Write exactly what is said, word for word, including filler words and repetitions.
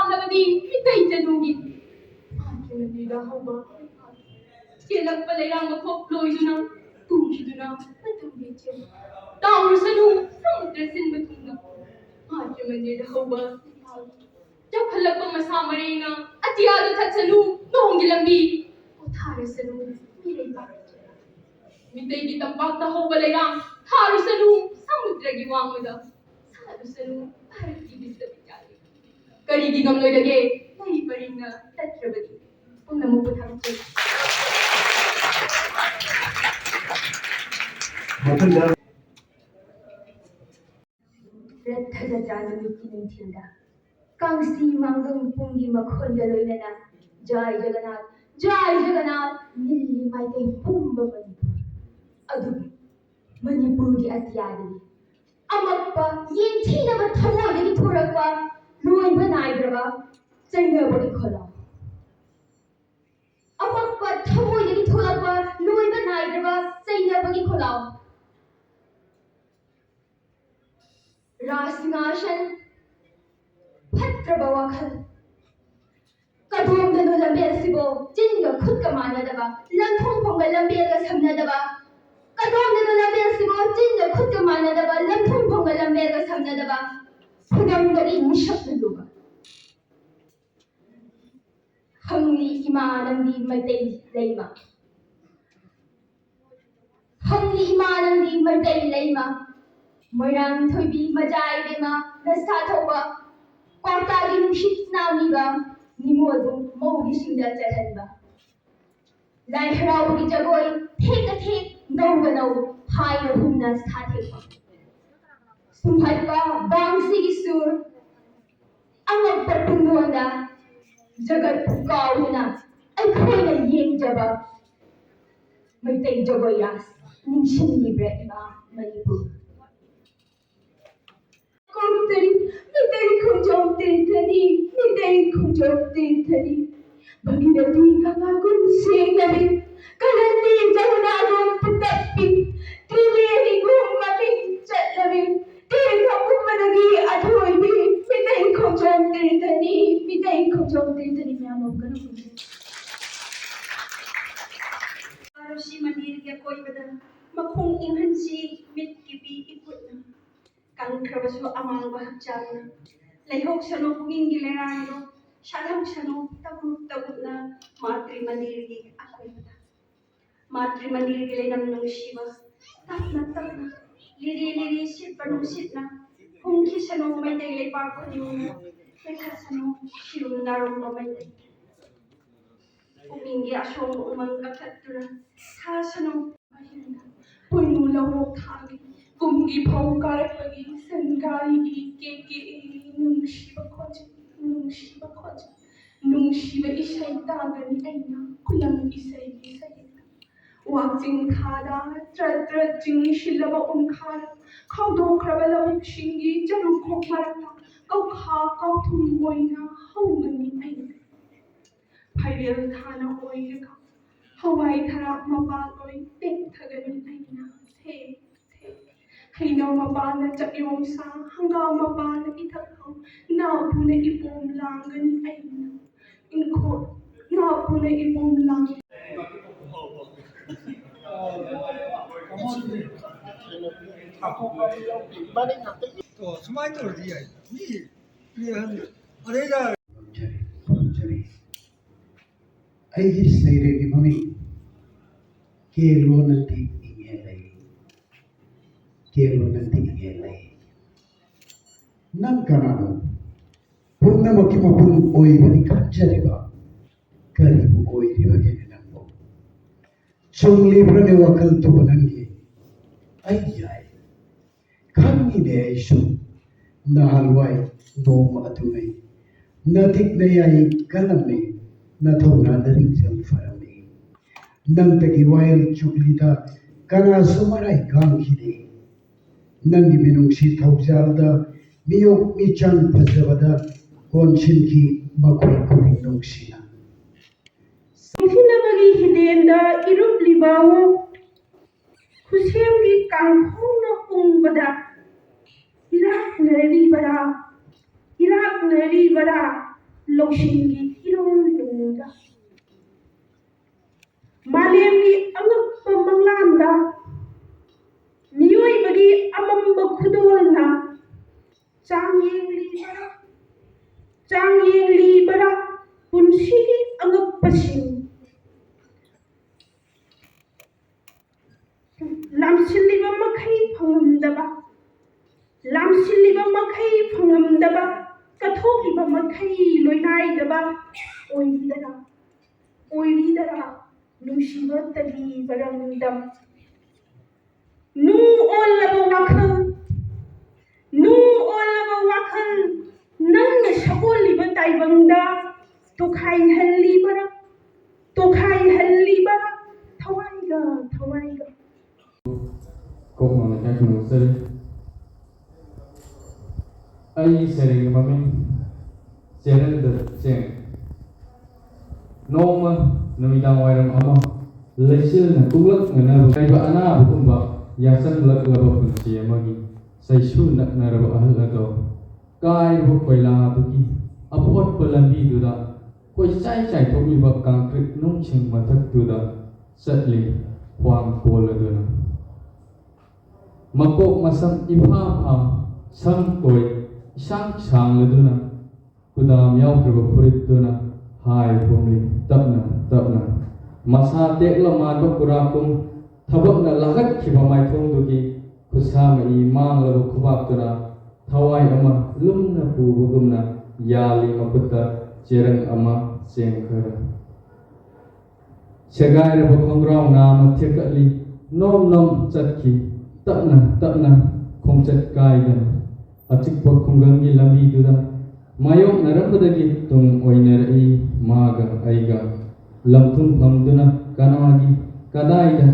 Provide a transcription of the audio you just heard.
ꯍꯥꯏꯕꯗꯤ ꯃꯤꯇꯩ ꯆꯅꯨꯒꯤ ꯃꯍꯥꯛꯀꯤ ꯃꯟꯗꯤꯔꯗ ꯍꯧꯕ ꯆꯦꯜꯂꯛꯄ ꯂꯩꯔꯥꯡ ꯃꯈꯣꯛ ꯂꯣꯏꯗꯨꯅ ꯇꯨꯈꯤꯗꯨꯅ ꯃꯇꯝ ꯂꯦꯟꯖꯦꯜ ꯇꯥꯎꯔꯁꯅꯨ ꯁꯃꯨꯗ꯭ꯔ ꯁꯤꯟꯕ ꯊꯨꯡꯅ ꯃꯍꯥꯛꯀꯤ ꯃꯟꯗꯤꯔꯗ ꯍꯧꯕ ꯆꯥꯎꯈꯠꯂꯛꯄ ꯃꯁꯥ ꯃꯔꯦꯡꯅ ꯑꯇꯤꯌꯥꯗ ꯊꯠꯁꯅꯨ ꯅꯣꯡꯒꯤ ꯂꯝꯕꯤ ꯄꯣꯊꯥꯔꯁꯅꯨ ꯃꯤꯔꯩꯕꯥꯛ ꯃꯤꯇꯩꯒꯤ ꯇꯝꯄꯥꯛꯇ ꯍꯧꯕ ꯂꯩꯔꯥꯡ ꯊꯥꯔꯁꯅꯨ ꯁꯃꯨꯗ꯭ꯔꯒꯤ ꯋꯥꯡꯃꯗ ꯁꯥꯠꯂꯁꯅꯨ ꯚꯥꯔꯠꯀꯤ ꯕꯤꯁ꯭ꯋꯕꯤꯗ꯭ꯌꯥꯂꯌ꯫ ꯀꯔꯤꯒꯤ ꯉꯝꯂꯣꯏꯗꯒꯦ? ꯂꯩ ꯄꯔꯤꯡꯅ ꯇꯠꯈ꯭ꯔꯕꯗꯤ ꯄꯨꯝꯅꯃꯛꯄꯨ ꯊꯥꯒꯠꯆꯔꯤ꯫ ꯃꯊꯪꯗ ꯔꯊ ꯖꯇ꯭ꯔꯥ ꯅꯨꯃꯤꯠꯀꯤ ꯅꯨꯡꯊꯤꯜꯗ ꯀꯥꯡꯁꯤ ꯃꯥꯡꯒꯪ ꯄꯨꯡꯒꯤ ꯃꯈꯣꯟꯒ ꯂꯣꯏꯅꯅ ꯖꯥꯏ ꯖꯒꯅꯥꯊ, ꯖꯥꯏ ꯖꯒꯅꯥꯊ ꯅꯤꯜꯂꯤ ꯃꯥꯏꯀꯩ ꯄꯨꯝꯕ ꯃꯅꯤꯄꯨꯔ꯫ ꯑꯗꯨꯕꯨ ꯃꯅꯤꯄꯨꯔꯒꯤ ꯑꯇꯤꯌꯥꯗꯗꯤ ꯑꯃꯛꯄ, ꯌꯦꯡꯊꯤꯅꯕ ꯊꯃꯣꯏꯗꯒꯤ ꯊꯣꯔꯛꯄ, ꯂꯣꯏꯕ ꯅꯥꯏꯗ꯭ꯔꯕ ꯆꯩꯅꯕꯒꯤ ꯈꯣꯜꯂꯥꯎ꯫ ꯑꯃꯛꯄ ꯊꯃꯣꯏꯗꯒꯤ ꯊꯣꯛꯂꯛꯄ, ꯂꯣꯏꯕ ꯅꯥꯏꯗ꯭ꯔꯕ ꯆꯩꯅꯕꯒꯤ ꯈꯣꯜꯂꯥꯎ꯫ ꯔꯥꯖ ꯁꯤꯡꯍꯥꯁꯟ, ꯐꯠꯇ꯭ꯔꯕ ꯋꯥꯈꯜ꯫ ꯀꯗꯣꯝꯗꯅꯣ ꯂꯝꯕꯦꯜꯁꯤꯕꯣ ꯆꯤꯟꯒ ꯈꯨꯠꯀ ꯃꯥꯟꯅꯗꯕ, ꯂꯝꯊꯣꯡꯐꯝꯒ ꯂꯝꯕꯦꯜꯒ ꯁꯝꯅꯗꯕ? ꯀꯗꯣꯝꯗꯅꯣ ꯂꯝꯕꯦꯜꯁꯤꯕꯣ ꯆꯤꯟꯒ ꯈꯨꯠꯀ ꯃꯥꯟꯅꯗꯕ, ꯂꯝꯊꯣꯡꯐꯝꯒ ꯂꯝꯕꯦꯜꯒ ꯁꯝꯅꯗꯕ? ꯐꯨꯗꯝꯗꯒꯤ ꯃꯤꯁꯛ ꯂꯨꯕ꯫ ꯍꯪꯂꯤ ꯏꯃꯥ ꯅꯪꯗꯤ ꯃꯩꯇꯩ ꯂꯩꯃ꯫ ꯍꯪꯂꯤ ꯏꯃꯥ ꯅꯪꯗꯤ ꯃꯩꯇꯩ ꯂꯩꯃ꯫ ꯃꯣꯏꯔꯥꯡ ꯊꯣꯏꯕꯤ ꯃꯆꯥ ꯏꯕꯦꯝꯃ ꯅꯁꯥ ꯊꯧꯕ꯫ ꯀ꯭ꯋꯥꯛꯇꯥꯒꯤ ꯅꯨꯡꯁꯤꯠ ꯅꯥꯝꯃꯤꯕ ꯅꯤꯉꯣꯜꯕꯨ ꯃꯧꯒꯤꯁꯤꯡꯗ ꯆꯠꯍꯟꯕ꯫ ꯂꯥꯏ ꯍꯔꯥꯎꯕꯒꯤ ꯖꯒꯣꯏ ꯊꯦꯛꯀ ꯊꯦꯛ ꯅꯧꯒ ꯅꯧ ꯍꯥꯏꯅ ꯍꯨꯝꯅ ꯁꯥꯊꯦꯛꯄ꯫ ꯁꯨꯝꯍꯠꯄ ꯕꯥꯡꯁꯤꯒꯤ ꯁꯨꯔ ꯑꯉꯛꯄ ꯄꯨꯡꯗꯣꯟꯗ ꯖꯒꯠꯄꯨ ꯀꯥꯎꯗꯨꯅ ꯑꯩꯈꯣꯏꯅ ꯌꯦꯡꯖꯕ ꯃꯩꯇꯩ ꯖꯒꯣꯏ ꯔꯥꯁ ꯅꯤꯡꯁꯤꯡꯂꯤꯕ꯭ꯔꯥ ꯏꯃꯥ ꯃꯅꯤꯄꯨꯔ? ꯀꯧꯔꯛꯇꯔꯤ ꯃꯤꯇꯩ ꯈꯣꯡꯖꯣꯝ ꯇꯤꯔꯊꯅꯤ, ꯃꯤꯇꯩ ꯈꯣꯡꯖꯣꯝ ꯇꯤꯔꯊꯅꯤ꯫ ꯚꯒꯤꯔꯊꯤ ꯒꯪꯒꯥꯒꯨꯝ ꯁꯦꯡꯂꯕꯤ, ꯀꯥꯂꯟꯗꯤ ꯖꯃꯨꯅꯥꯒꯨꯝ ꯄꯤꯇꯛꯄꯤ, ꯇ꯭ꯔꯤꯕꯦꯅꯤꯒꯨꯝ ꯃꯃꯤꯡ ꯆꯠꯂꯕꯤ, ꯇꯤꯔꯊ ꯄꯨꯝꯕꯗꯒꯤ ꯑꯊꯣꯏꯕꯤ ꯃꯤꯇꯩ ꯈꯣꯡꯖꯣꯝ ꯇꯤꯔꯊꯅꯤ꯫ ꯌꯥꯝꯂꯝꯒꯅꯨ ꯍꯧꯖꯤꯛ꯫ ꯔꯣꯁꯤ ꯃꯟꯗꯤꯔꯒꯤ ꯑꯀꯣꯏꯕꯗ ꯃꯈꯣꯡ ꯏꯪꯍꯟꯁꯤ, ꯃꯤꯠꯀꯤ ꯄꯤ ꯏꯈꯨꯠꯅ꯫ ꯀꯪꯈ꯭ꯔꯕꯁꯨ ꯑꯃꯥꯡꯕ ꯍꯛꯆꯥꯡꯅ꯫ ꯂꯩꯍꯧꯁꯅꯨ ꯄꯨꯛꯅꯤꯡꯒꯤ ꯂꯩꯔꯥꯡꯗꯣ, ꯁꯥꯠꯍꯧꯁꯅꯨ ꯇꯞꯅ ꯇꯞꯅ ꯃꯥꯇ꯭ꯔꯤ ꯃꯟꯗꯤꯔꯒꯤ ꯑꯀꯣꯏꯕꯗ꯫ ꯃꯥꯇ꯭ꯔꯤ ꯃꯟꯗꯤꯔꯒꯤ ꯂꯩꯅꯝ ꯅꯨꯡꯁꯤꯕ, ꯇꯞꯅ ꯇꯞꯅ, ꯂꯤꯔꯤ ꯂꯤꯔꯤ ꯁꯤꯠꯄ ꯅꯨꯡꯁꯤꯠꯅ ꯍꯨꯝꯈꯤꯁꯅꯨ ꯃꯩꯇꯩ ꯂꯩꯄꯥꯛ ꯈꯨꯗꯤꯡꯅ, ꯂꯩꯈꯠꯁꯅꯨ ꯁꯤꯔꯨꯝ ꯅꯥꯔꯨꯝꯕ ꯃꯩꯇꯩ꯫ ꯄꯨꯛꯅꯤꯡꯒꯤ ꯑꯁꯣꯡꯕ ꯎꯃꯪ ꯀꯛꯊꯠꯇꯨꯅ ꯊꯥꯁꯅꯨ꯫ ꯄꯣꯏꯅꯨ ꯂꯧꯔꯣꯛ ꯊꯥꯒꯤ ꯀꯨꯝꯒꯤ ꯐꯧ ꯀꯥꯔꯛꯄꯒꯤ ꯁꯟꯒꯥꯔꯤꯒꯤ ꯀꯦꯛ ꯀꯦꯛ ꯅꯨꯡꯁꯤꯕ ꯈꯣꯟꯖꯦꯜ, ꯅꯨꯡꯁꯤꯕ ꯈꯣꯟꯖꯦꯜ, ꯅꯨꯡꯁꯤꯕ ꯏꯁꯩ ꯇꯥꯒꯅꯤ ꯑꯩꯅ ꯈꯨꯂꯪ ꯏꯁꯩꯒꯤ ꯁꯩꯔꯦꯡ꯫ ꯋꯥꯛꯆꯤꯡ ꯊꯥꯗ ꯇ꯭ꯔꯠ ꯇ꯭ꯔꯠ ꯆꯤꯡꯁꯤꯜꯂꯕ ꯎꯟꯈꯥꯗ ꯈꯥꯎꯗꯣꯛꯈ꯭ꯔꯕ ꯂꯧꯕꯨꯛꯁꯤꯡꯒꯤ ꯆꯔꯨꯈꯣꯡ ꯃꯔꯛꯇ ꯀꯧꯈꯥ ꯀꯧꯊꯨꯝ ꯑꯣꯏꯅ ꯍꯧꯒꯅꯤ ꯑꯩꯅ꯫ ꯐꯩꯔꯦꯜ ꯊꯥꯅ ꯑꯣꯏꯔꯒ ꯍꯋꯥꯏ ꯊꯔꯥꯛ ꯃꯄꯥꯟ ꯑꯣꯏ ꯇꯦꯛꯊꯒꯅꯤ ꯑꯩꯅ ꯊꯦ ꯊꯦ꯫ ꯍꯩꯅꯧ ꯃꯄꯥꯟꯗ ꯆꯞꯌꯣꯡ ꯁꯥ, ꯍꯪꯒꯥꯝ ꯃꯄꯥꯟꯗ ꯏꯊꯛ ꯍꯧ, ꯅꯥꯄꯨꯅ ꯏꯄꯣꯝ ꯂꯥꯡꯒꯅꯤ ꯑꯩꯅ ꯏꯪꯈꯣꯜ, ꯅꯥꯄꯨꯅ ꯏꯄꯣꯝ ꯂꯥꯡ꯫ ꯑꯣ, ꯁꯨꯃꯥꯏꯅ ꯇꯧꯔꯗꯤ ꯌꯥꯏ꯫ ꯃꯤ, ꯃꯤ ꯑꯍꯟ, ꯑꯗꯩꯗ ꯈꯨꯔꯨꯝꯖꯔꯤ, ꯈꯨꯔꯨꯝꯖꯔꯤ꯫ ꯑꯩꯒꯤ ꯁꯩꯔꯦꯡꯒꯤ ꯃꯃꯤꯡ ꯀꯦꯂꯣ ꯅꯪꯗꯤ ꯏꯪꯉꯦ ꯂꯩ, ꯀꯦꯂꯣ ꯅꯪꯗꯤ ꯏꯪꯉꯦ ꯂꯩ꯫ ꯅꯪ ꯀꯅꯥꯅꯣ? ꯄꯨꯝꯅꯃꯛꯀꯤ ꯃꯄꯨꯡ ꯑꯣꯏꯕꯅꯤ ꯈꯟꯖꯔꯤꯕ ꯀꯔꯤꯕꯨ ꯑꯣꯏꯔꯤꯕꯒꯦꯅꯦ ꯅꯪꯕꯨ? ꯆꯨꯝꯂꯤꯕ꯭ꯔꯅꯦ ꯋꯥꯈꯜꯗꯨꯕꯨ ꯅꯪꯒꯤ? ꯑꯩ ꯌꯥꯏ, ꯈꯪꯉꯤꯅꯦ ꯑꯩꯁꯨ꯫ ꯅꯍꯥꯟꯋꯥꯏ ꯅꯣꯡꯃ ꯑꯗꯨꯉꯩ ꯅꯇꯤꯛ ꯅꯌꯥꯏ ꯀꯜꯂꯝꯃꯤ, ꯅꯊꯧꯅꯥ ꯅꯔꯤꯡꯖꯦꯜ ꯐꯔꯝꯃꯤ꯫ ꯅꯪꯇꯒꯤ ꯋꯥꯌꯦꯜ ꯆꯨꯞꯂꯤꯗ ꯀꯅꯥꯁꯨ ꯃꯔꯥꯏ ꯀꯥꯡꯈꯤꯗꯦ꯫ ꯅꯪꯒꯤ ꯃꯤꯅꯨꯡꯁꯤ ꯊꯧꯖꯥꯜꯗ ꯃꯤꯑꯣꯛ ꯃꯤꯆꯪ ꯐꯖꯕꯗ ꯀꯣꯟꯁꯤꯟꯈꯤ ꯃꯈꯣꯏ ꯄꯨꯛꯅꯤꯡ ꯅꯨꯡꯁꯤꯅ꯫ ꯅꯤꯡꯊꯤꯅꯕꯒꯤ ꯍꯤꯗꯦꯟꯗ ꯏꯔꯨꯞꯂꯤꯕ ꯈꯨꯁꯦꯝꯒꯤ ꯀꯥꯡꯈꯣꯡꯅ ꯎꯪꯕꯗ ꯏꯔꯥꯛꯅꯔꯤꯕꯔꯥ, ꯏꯔꯥꯛꯅꯔꯤꯕꯔꯥ ꯂꯧꯁꯤꯡꯒꯤ ꯏꯔꯣꯡ ꯃꯥꯂꯦꯝꯒꯤ ꯑꯉꯛꯄ ꯃꯪꯂꯥꯟꯗ ꯃꯤꯑꯣꯏꯕꯒꯤ ꯑꯃꯝꯕ ꯈꯨꯗꯣꯜꯅ ꯆꯥꯡꯌꯦꯡꯂꯤꯕ, ꯆꯥꯡꯌꯦꯡꯂꯤꯕꯔꯥ ꯄꯨꯟꯁꯤꯒꯤ ꯑꯉꯛꯄꯁꯤꯡ? ꯂꯥꯝꯁꯤꯜꯂꯤꯕ ꯃꯈꯩ ꯐꯪꯉꯝꯗꯕ, ꯂꯥꯝꯁꯤꯜꯂꯤꯕ ꯃꯈꯩ ꯐꯪꯉꯝꯗꯕ, ꯀꯠꯊꯣꯛꯂꯤꯕ ꯃꯈꯩ ꯂꯣꯏꯅꯥꯏꯗꯕ ꯑꯣꯏꯔꯤꯗꯔꯥ? ꯑꯣꯏꯔꯤꯗꯔꯥ ꯅꯨꯡꯁꯤꯕ ꯇꯕꯤ ꯃꯔꯝꯗꯝ? ꯅꯨꯡ ꯑꯣꯜꯂꯕ ꯋꯥꯈꯜ, ꯅꯨꯡ ꯑꯣꯜꯂꯕ ꯋꯥꯈꯜ, ꯅꯪꯅ ꯁꯒꯣꯜꯂꯤꯕ ꯇꯥꯏꯕꯪꯗ ꯇꯣꯈꯥꯏꯍꯜꯂꯤꯕꯔꯥ? ꯇꯣꯈꯥꯏꯍꯜꯂꯤꯕꯔꯥ? ꯊꯋꯥꯏꯒ ꯊꯋꯥꯏꯒ꯫ ꯀꯣꯛ ꯃꯥꯡꯅ ꯀꯥꯏ ꯈꯨꯝꯅꯖꯔꯤ꯫ ꯑꯩꯒꯤ ꯁꯩꯔꯦꯡꯒꯤ ꯃꯃꯤꯡ ꯆꯦꯔꯪꯗ ꯆꯦꯡ꯫ ꯅꯣꯡꯃ ꯅꯨꯃꯤꯗꯥꯡ ꯋꯥꯏꯔꯝ ꯑꯃ ꯂꯩꯆꯤꯜꯅ ꯀꯨꯡꯂꯛꯅꯅꯕ ꯂꯩꯕ ꯑꯅꯥꯕꯒꯨꯝꯕ ꯌꯥꯆꯪꯂꯛꯂꯕ ꯄꯨꯟꯁꯤ ꯑꯃꯒꯤ ꯆꯩꯁꯨ ꯅꯛꯅꯔꯕ ꯑꯍꯜ ꯑꯗꯣ ꯀꯥꯏꯔꯕ ꯀꯣꯏꯂꯥꯗꯨꯒꯤ ꯑꯐꯣꯠꯄ ꯂꯝꯕꯤꯗꯨꯗ ꯀꯣꯏꯆꯥꯏ ꯆꯥꯏꯊꯣꯛꯂꯤꯕ ꯀꯪꯀ꯭ꯔꯤꯠ ꯅꯨꯡꯁꯤꯡ ꯃꯊꯛꯇꯨꯗ ꯆꯠꯂꯤ ꯈ꯭ꯋꯥꯡ ꯀꯣꯜꯂꯗꯨꯅ꯫ ꯃꯀꯣꯛ ꯃꯁꯝ ꯏꯐꯥ ꯐꯥ, ꯁꯝ ꯀꯣꯏ ꯏꯁꯥꯡ ꯁꯥꯡꯂꯗꯨꯅ, ꯈꯨꯗꯥꯝ ꯌꯥꯎꯗ꯭ꯔꯕ ꯐꯨꯔꯤꯠꯇꯨꯅ ꯍꯥꯏ ꯍꯨꯝꯂꯤ ꯇꯞꯅ ꯇꯞꯅ꯫ ꯃꯁꯥ ꯇꯦꯛꯂ ꯃꯥꯟꯕ ꯀꯨꯔꯥꯀꯨꯝ ꯊꯕꯛꯅ ꯂꯥꯈꯠꯈꯤꯕ ꯃꯥꯏꯊꯣꯡꯗꯨꯒꯤ ꯈꯨꯠꯁꯥ ꯃꯍꯤ ꯃꯥꯡꯂꯕ ꯈꯨꯕꯥꯛꯇꯨꯅ ꯊꯋꯥꯏ ꯑꯃ ꯂꯨꯝꯅ ꯄꯨꯕꯒꯨꯝꯅ ꯌꯥꯜꯂꯤ ꯃꯈꯨꯠꯇ ꯆꯦꯔꯪ ꯑꯃ ꯆꯦꯡ ꯈꯔ꯫ ꯁꯦꯒꯥꯏꯔꯕ ꯈꯣꯡꯒ꯭ꯔꯥꯎ ꯅꯥꯝꯃ ꯊꯦꯛꯀꯠꯂꯤ, ꯅꯣꯝ ꯅꯣꯝ ꯆꯠꯈꯤ, ꯇꯞꯅ ꯇꯞꯅ ꯈꯣꯡꯆꯠ ꯀꯥꯏꯗꯅ꯫ ꯑꯆꯤꯛꯄ ꯈꯨꯡꯒꯪꯒꯤ ꯂꯝꯕꯤꯗꯨꯗ ꯃꯥꯌꯣꯛꯅꯔꯝꯕꯗꯒꯤ ꯇꯨꯡ ꯑꯣꯏꯅꯔꯛꯏ ꯃꯥꯒ ꯑꯩꯒ꯫ ꯂꯝꯊꯨꯡ ꯐꯝꯗꯨꯅ ꯀꯅꯥꯒꯤ ꯀꯗꯥꯏꯗ